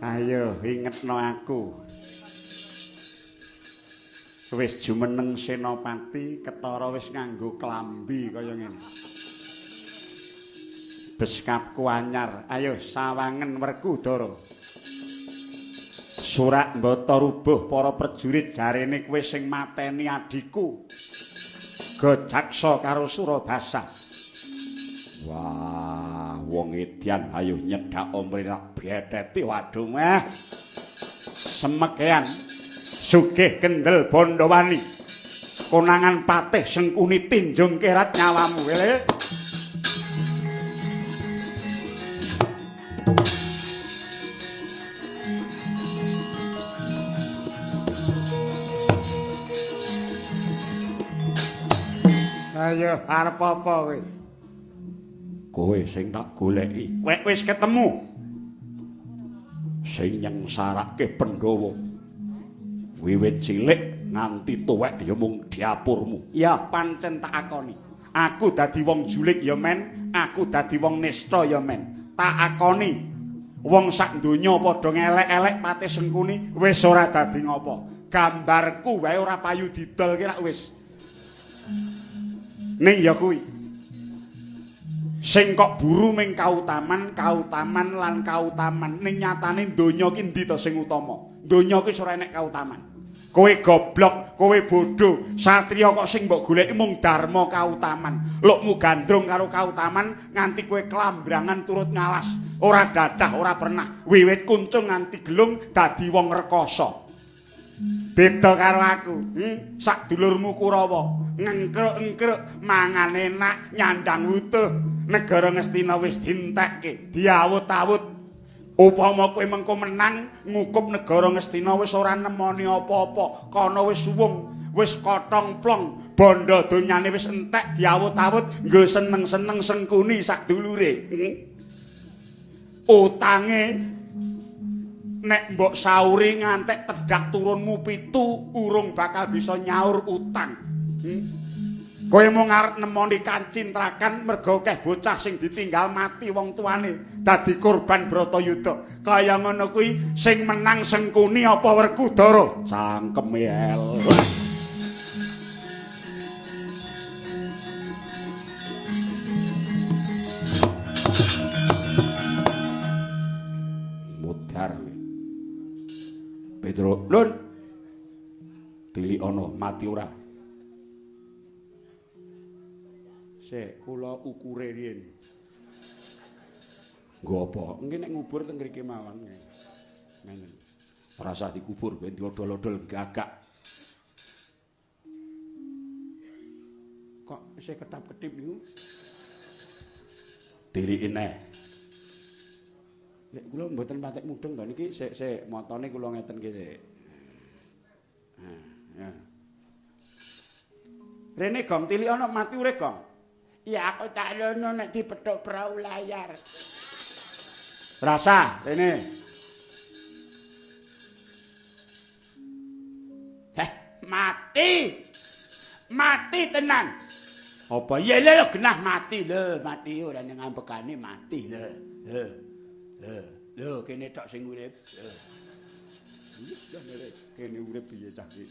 Ayo ingetno aku. Wis jumeneng senopati ketara wis nganggo klambi kaya ngene. Beskapku anyar. Ayo sawangen Werkudara. Surak mbata rubuh para prajurit jarene kowe sing mateni adhiku. Gajaksa karo Surabasa. Wah, wong edian ayo nyedak omre tak betheti waduh meh. Semekean sugih kendel Bandawani. Konangan patih Sengkuni tinjung kerat nyawamu wele. Ayo arep apa kowe? Kowe sing tak goleki. Kowe wis ketemu. Sing nyengsarake Pandhawa. Wiwit cilik nganti tuwek ya mung diapurmu. Ya pancen tak akoni. Aku dadi wong julik ya men, aku dadi wong nista ya men. Tak akoni. Wong sak donya padha ngelek-elek Patih Sengkuni wis ora dadi ngopo. Gambarku wae ora payu didol ki rak wis. Ning ya kuwi. Sing kok buru ming kautaman, kautaman lan kautaman. Ning nyatane donya ki endi to sing utama? Donya ki ora enek kautaman. Kowe goblok, kowe bodho, satriya kok sing mbok goleki mung dharma kautaman. Lukmu gandrung karo kautaman nganti kowe klambrangan turut ngalas. Ora dadah, ora pernah. Wiwit kuncung nganti gelung dadi wong rekoso. Beda karo aku, sak dulurmu Kurawa ngengkruk-engkruk mangan enak, nyandang wutuh. Negara Ngastina wis dientekke, diawut-awut. Upama kowe mengko menang ngukup negara Ngastina wis ora nemoni apa-apa, kono wis suwung, wis kotong plong, bondo donyane wis entek diawut-awut nggo seneng-seneng Sengkuni sak dulure. Utange nek mbok sauri ngantek tedhak turunmu 7 urung bakal bisa nyaur utang. Kowe mung arep nemoni kancintrakan mergo akeh bocah sing ditinggal mati wong tuane dadi korban Bratayuda. Kaya ngono kuwi sing menang Sengkuni apa Werkudara? Cangkeme elek. Mudhar kowe. Pedro, Lun. Tilik ana mati ora? Sik, kula ukure riyin. Nggo apa? Nggih nek ngubur teng mriki mawon. Menen. Ora usah dikubur, ben diodol-odol gagak. Kok isih ketap-ketip niku? Tilike neh. Nek kula mboten patek mudheng to niki sik-sik matane kula ngeten iki sik. Nah, ya. Rene Gong tilik ana mati urip Gong. Ya aku tak rono nek dipethuk prau layar. Rasa rene. Heh, mati. Mati tenan. Apa ya lho genah mati lho, mati ora ning ngambekane mati lho. Lho. Lho, lho kene tok sing urip. Lho. Kene urip piye cah iki?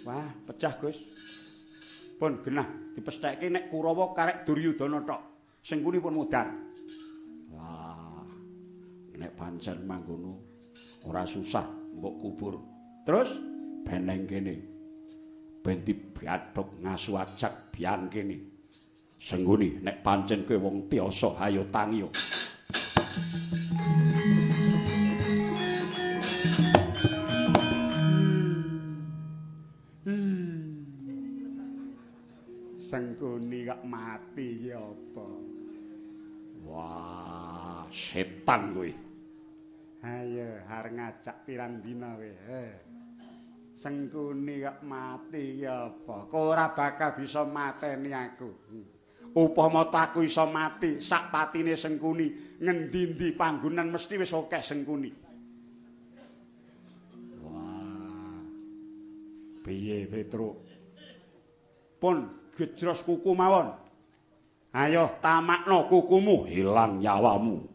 Wah, pecah, Gus. Pun genah dipestheke nek Kurawa karek Duryudana tok. Sengkuni pun mudhar. Wah. Nek pancen mangkono ora susah mbok kubur. Terus beneng kene. Ben dibathuk ngasu ajak biang kene. Sengkuni nek pancen kowe wong tiasa ayo tangi. Sengkuni kok mati iki apa? Wah, setan kowe. Ayo arep ngajak pirang dina kowe. Sengkuni kok mati iki apa? Kowe ora bakal bisa mateni aku. Upama aku iso mati sak patine Sengkuni, ngendi-endi panggonan mesti wis akeh Sengkuni. Wah. Piye Petruk? Pun gejros kuku mawon. Ayo tamakno kukumu, hilang nyawamu.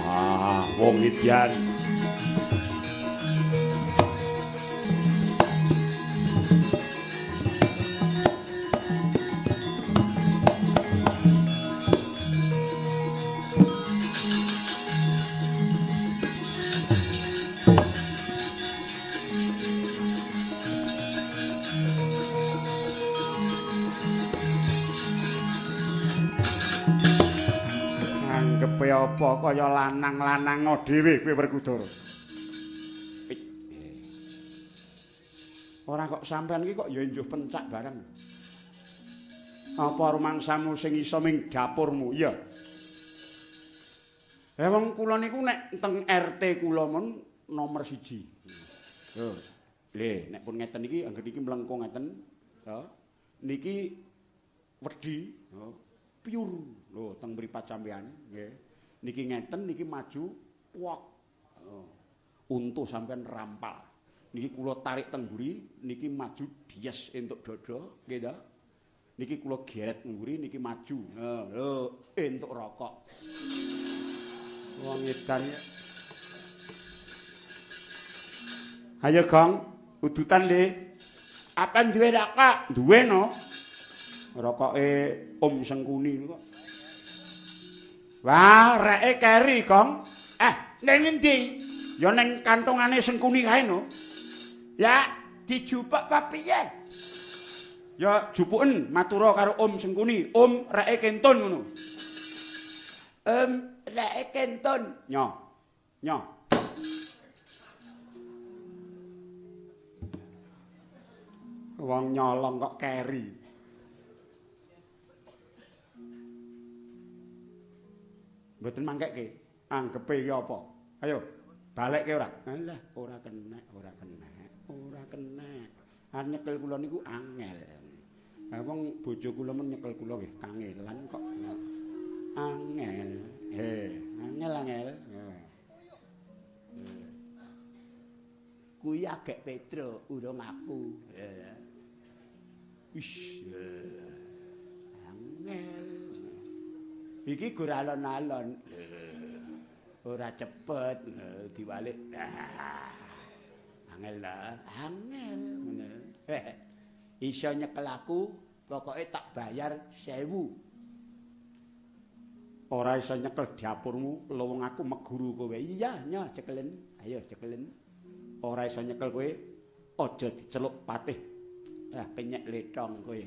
Wah, wong edan. Apa kaya lanang-lanang dhewe kowe Werkudara? Ora kok sampean iki kok ya njuh pencak bareng. Apa rumangsamu sing iso ming dapurmu? Iya. Lah wong kula niku nek teng RT kula mun nomor 1. Lho, le nek pun ngeten iki angger niki mlengkung ngeten, ya. Niki wedi, pure lho teng mripat sampean, nggih. Niki ngeten niki maju tuwok. Untu sampean rampal. Niki kula tarik teng mburi, niki maju dies entuk dada, nggih ta? Niki kula geret mburi niki maju. Lho, entuk rokok. Wong edan. Ayo Gong, udutan le. Apa duwe rokok? Duwe no. Rokoke Om Sengkuni kok. Wah, reke keri, Gong. Ning endi? Ya ning kantongane Sengkuni kae no. Lah, dijupuk apa piye? Ya jupuken matura karo Om Sengkuni. Om reke kentun ngono. Om reke kentun. Nyo. Nyo. Wong nyolong kok keri. Mboten mangkekke, anggepe iki apa? Ayo, balekke ora? Alah, ora kenek, ora kenek, ora kenek. Arep nyekel kula niku angel. Lah wong bojo kula men nyekel kula nggih kangelan kok. Angel. Angel angel. Kuwi agek Petro urung aku. Ish. Angel. Iki gur alon-alon. Ora cepet diwalik. Angel lah, angel ngono. Iso nyekel aku, pokoke tak bayar 1000. Ora iso nyekel dapurmu, lho wong aku meguru kowe. Iya, nyo cekelen. Ayo cekelen. Ora iso nyekel kowe, aja diceluk patih. Ah, kenyek letong kowe.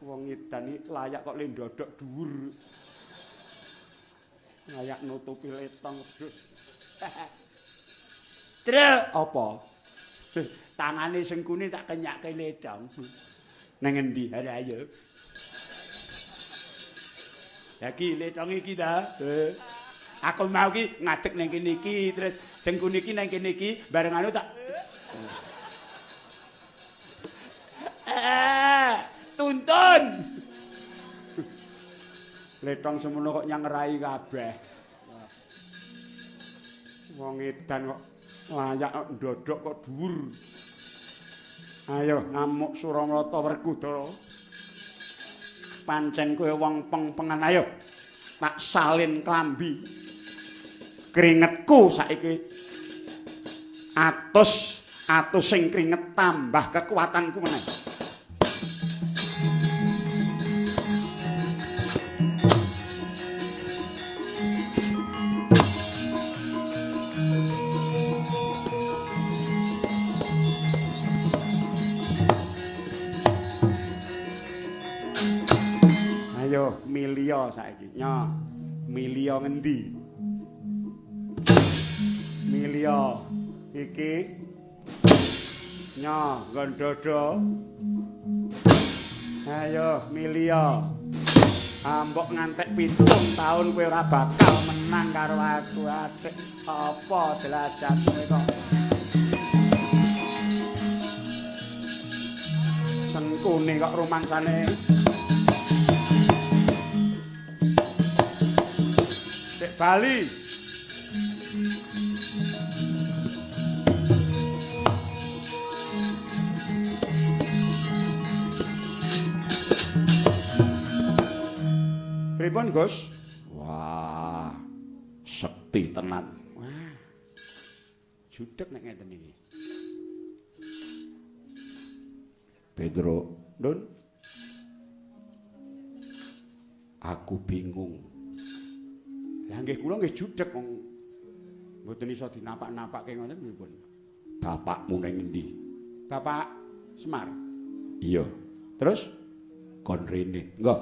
Wong edan iki layak kok le ndodok dhuwur. Layak nutupi letong wedhus. Truk apa? Tangane Sengkuni tak kenyake letong. Nang endi? Ayo. Lah iki letong iki ta. Aku mau ki ngadeg nang kene iki, terus Sengkuni iki nang kene iki, bareng anu tak tuntun. Letong semono kok nyangrai kabeh. Wong edan kok layak kok ndodok kok dhuwur. Ayo ngamuk Suramlata Werkudara. Pancen kowe wong peng-pengan, ayo tak salin klambi. Kringetku saiki atus atus sing kringet tambah kekuatanku meneh. Ayo milio saiki. Nyo, milio ngendi? Milio iki. Nyo, nggon dodo. Ayo milio. Ambok ngantek 7 tahun kowe ora bakal menang karo aku atik. Apa derajatmu kok? Sengkuni kok rumangsane. Sik bali. Pripun, Gus? Wah, sekti tenan. Wah. Judeg nek ngeten iki. Pedro, Nun. Aku bingung. Lah nggih kula nggih judeg wong mboten iso dinapak-napake ngoten pripun. Bapakmu ning endi? Bapak Semar. Iya. Terus kon rene. Nggo.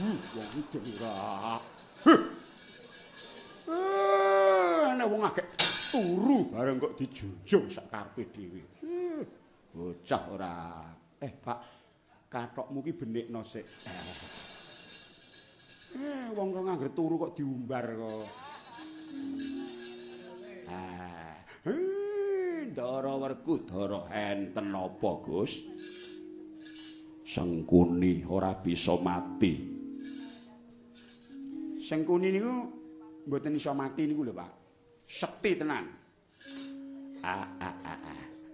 Wong judeg ora. Ana wong agek turu bareng kok dijunjung sak karepe dhewe. Bocah ora. Pak, kathokmu ki benikno sik. Wong kok ngangger turu kok diumbar kok. Ndara Werkudara enten apa, Gus? Sengkuni ora bisa mati. Sengkuni niku mboten iso mati niku lho, Pak. Sekti tenan.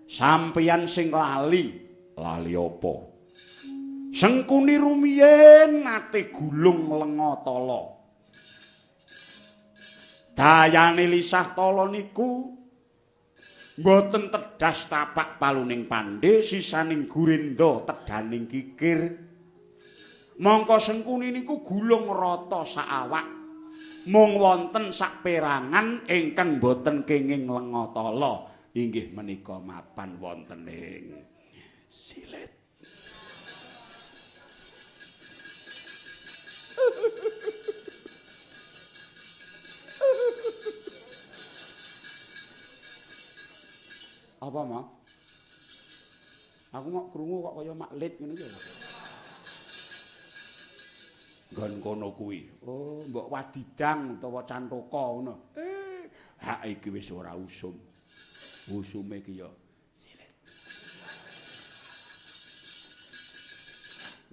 Sampeyan sing lali, lali apa? Sengkuni rumiyin nate gulung lenga tala. Dayane lisah tala niku mboten tedhas tapak paluning pandhe, sisaning gurindha tedhaning kikir. Mongko Sengkuni niku gulung rata saawak. Mung wonten saperangan ingkang boten kenging lenga tala. Inggih menika mapan wonten ing silit. Apa, Mak? Aku mau krungu kok kaya maklit ngono iki. Nggon kono kuwi. Oh, mbok wadidang utawa cantoka ngono. Hak iki wis ora usum. Usume iki ya silit.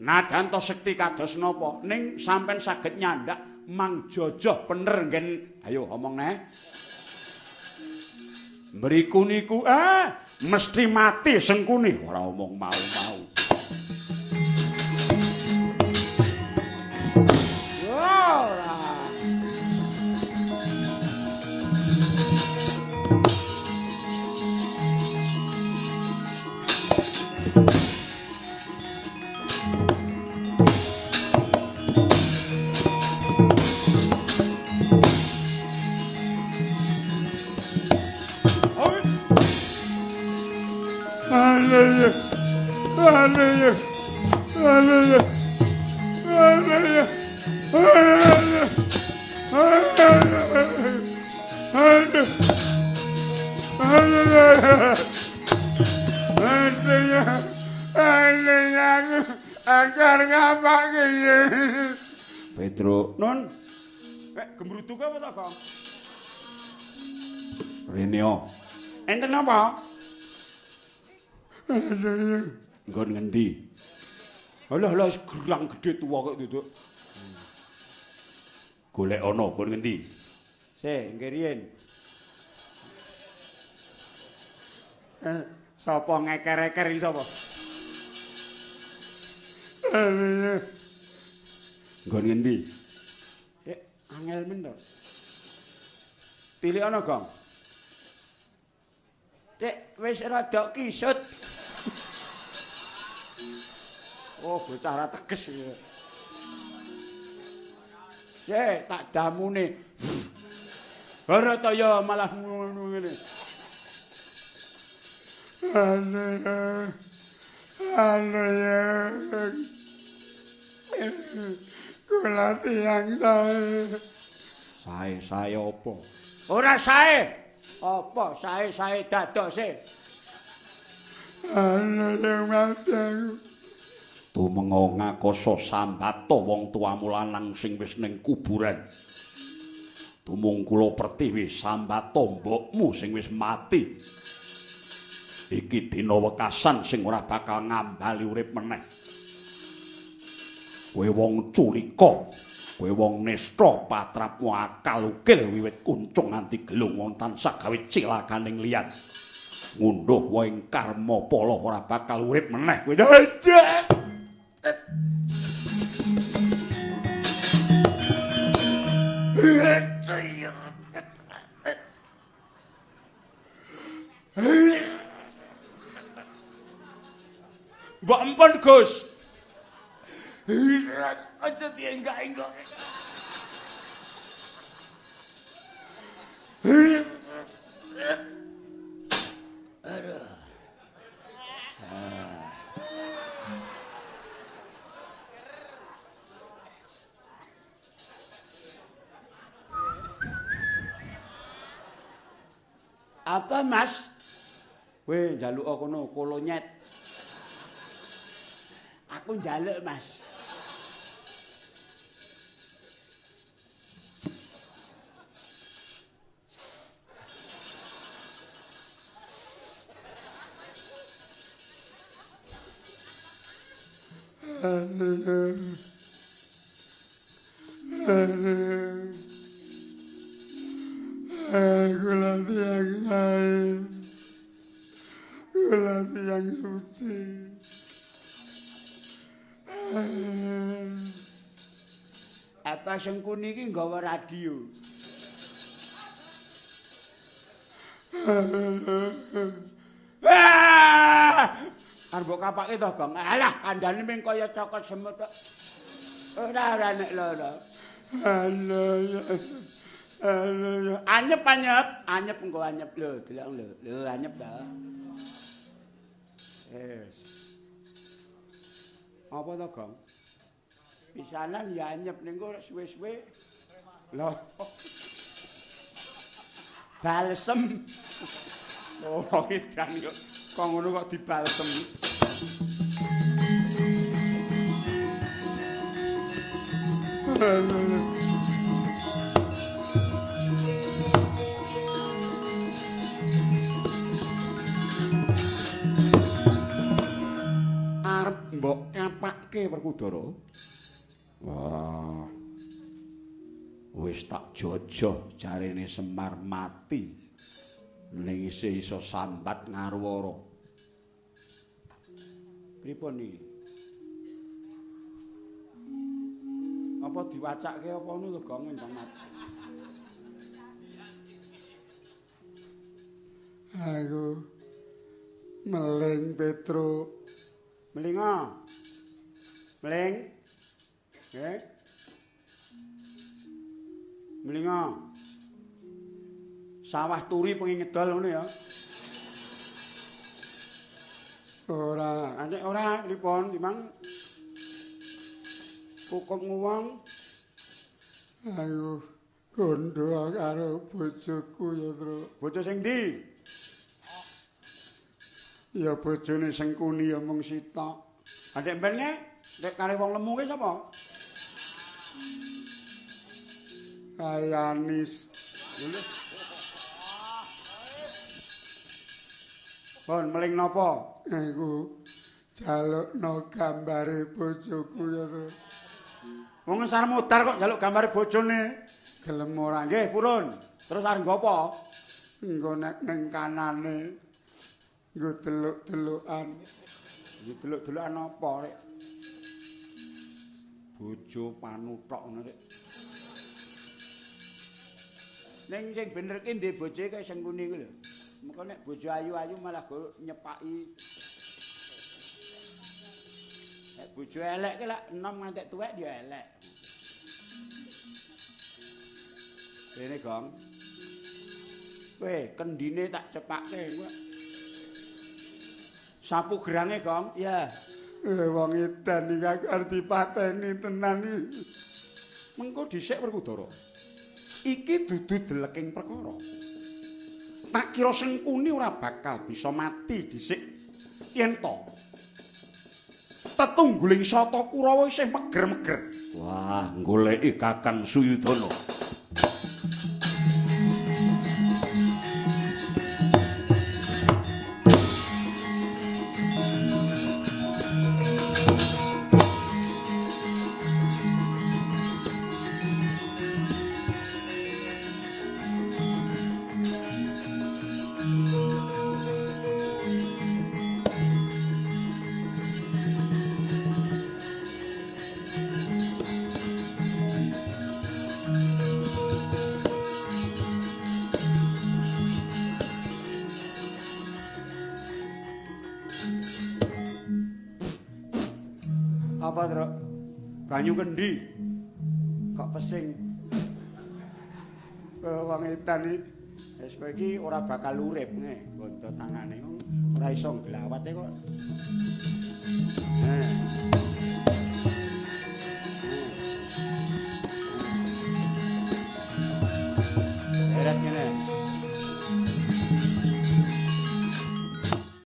Nadan to sekti kados napa ning sampean saged nyandak mang jojoh pener nggen. Ayo omong neh. Mriku niku mesti mati Sengkuni. Ora omong mau-mau. Ora. Pedro, Nun. Gemruduk apa to, Kang? Reneo. Enten napa? Nggon ngendi? Alah alah gerang gedhe tuwa kok duduk. Golek ana nggon ngendi? Sik, nggih riyin. Sapa ngeker-eker iki sapa? Nggon ngendi? Angel men to. Tilik ana, Gong. Dik, wis rada kisut. Oh, bocah ra teges iki. Ye, tak damune. Ora ta ya malah ngono ngene. Kula tiyang sae. Sae-sae apa? Ora sae. Apa sae-sae dadose? Ana sing mati. Tumenga ngakoso sambata wong tuamu lanang sing wis ning kuburan. Tumung kula pertiwi sambata mbokmu sing wis mati. Iki dina wekasan sing ora bakal ngambali urip meneh. Kowe wong culika, kowe wong nista, patrapmu akal ukil wiwit kuncung nganti gelung wong tansah gawe cilakaning liyan. Ngunduh wae karma pala ora bakal urip meneh kowe. Mbok empun, Gus. Aja dienggak-enggak. Aduh. Apa, Mas? Kowe njaluk kono kolonyet. Aku njaluk, Mas. Kula tiyang sae. Kula tiyang suci. Apa Sengkuni iki nggawa radio? Arep mbok kapake to, Gong? Alah, kandhane ming kaya cokot semut kok. Ora nek loro. Halo. Anyep, anyep, anyep engko anyep lho, delok lho. Lho anyep ta. Wis. Apa to, Gong? Pisanan ya anyep ning kok suwe-suwe. Lho. Balsem. Oh, edan kok. Kok ngono kok dibalsem. Arep mbok kapake Werkudara. Wah. Wis tak jojoh jarene Semar mati. Ning isih iso sambat ngarwara. Pripun iki? Apa diwacake apa ngono to, Gong, ndang mati. Aku meling Petro. Melinga. Meling. Nggih. Melinga. Sawah turi pengen ngedol ngono ya. Ora, nek ora pripun timang kukum nguwong. Aku gondo karo bojoku ya, Tru. Bojo sing ndi? Ya bojone Sengkuni ya mung sitok. Adek mben nge, nek karo wong lemu ki sapa? Kayanis. Bon, meling napa? Aku jalukno gambare bojoku ya, Tru. Wong sar modar kok njaluk gambare bojone. Gelem ora? Nggih, purun. Terus arep nggo apa? Nggo nek ning kanane. Nggo deluk-delukan. Nggo deluk-delukan apa, Rek? Bojo panuthok ngono, Rek. Ning sing bener ki ndek bojoe kaya Sengkuni kuwi lho. Mengko nek bojo ayu-ayu malah go nyepaki. Nek bojo elek ki lak enom ngantek tuwek ya elek. Rene, Gong. Kowe kendine tak cepake kowe. Sapu gerange, Gong. Iya. Wong edan iki aku arep dipateni tenan iki. Mengko dhisik Werkudara. Iki dudu deleking perkara. Tak kira Sengkuni ora bakal bisa mati dhisik yen to. Tetungguling Sata Kurawa isih meger-meger. Wah, goleki Kakang Suyudana. Apa, Truk? Banyu kendi. Kok pesing? Wong edan iki wis kowe iki ora bakal urip nge, bondo tangane ora iso nglawate kok.